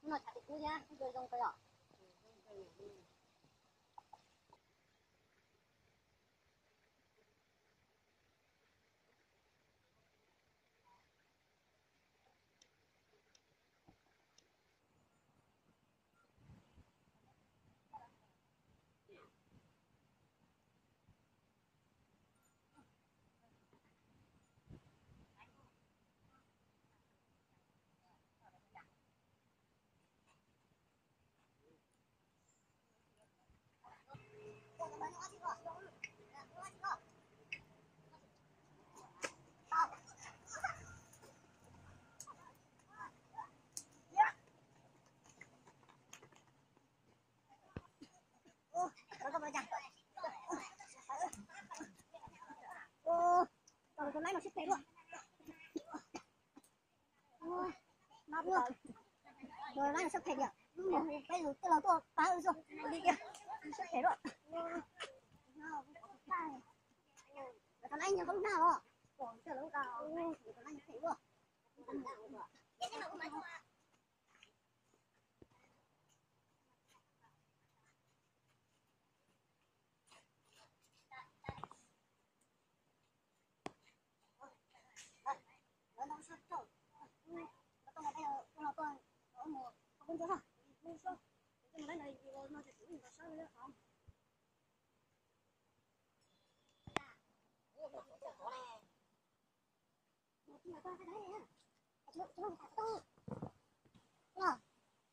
No tshav kub thiab zoo kawg os. Tus laib no siab phem luaj. Tus laib no siab phem tiag. Peb tus tij laug tuaj pab wb xwb li tiag. Siab phem luaj. Lawv tus laib nyob koob nag los. Tus laib no phem luaj.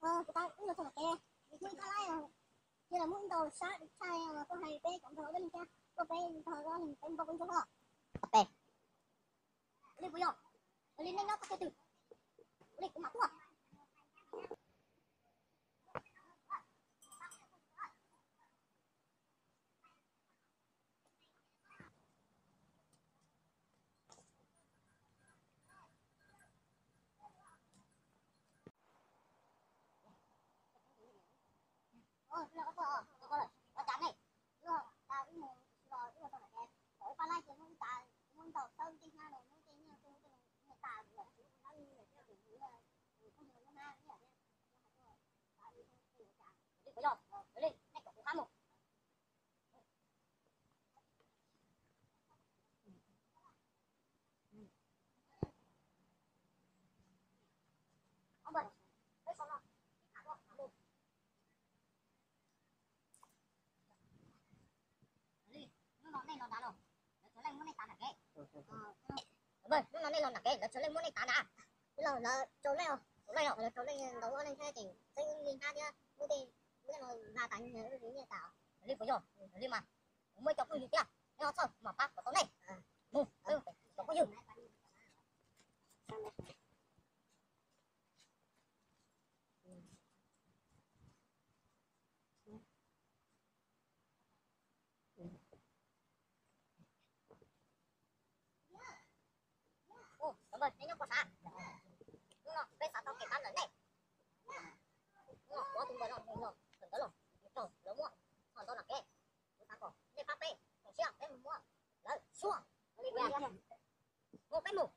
Kuv tab wb los txog tom kev, kuv tab laib, cia los muab ib ntau sab tshaj los tuaj hais peb cov nrog dab neeg thiab, tuaj peb nrog dab neeg peb npau kub ntsuag hlo. Peb li puas yog? Li nej nyob txoj kev twg li kuv mam tuaj. Hnub no nej los nram kev, hnub no nej los nram kev lawv tsaus leej muab nej tav nrad. Lawv tsaus leej, lawv tsaus leej ntau ob leeg thiab ces txeeb wb li hnab thiab muab tej, muab tej no nqa tas nyiaj tas. Li puas yog? Li mas kuv muaj ib co phooj ywg thiab, nej ho txhawj mam pab kom tau nej. Mus, cov phooj ywg. Ua, cov npawg, nej nyob puas xav? Hnub no peb xav tau kev pab ntawm nej. Hnub no kuv ob tug npawg no mus los, tawm ntawd los, mus raug lawv muab txhom ntau nram kev. Kuv xav kom nej pab peb, koom siab peb mus muab lawv xyuas. Mus, peb mus.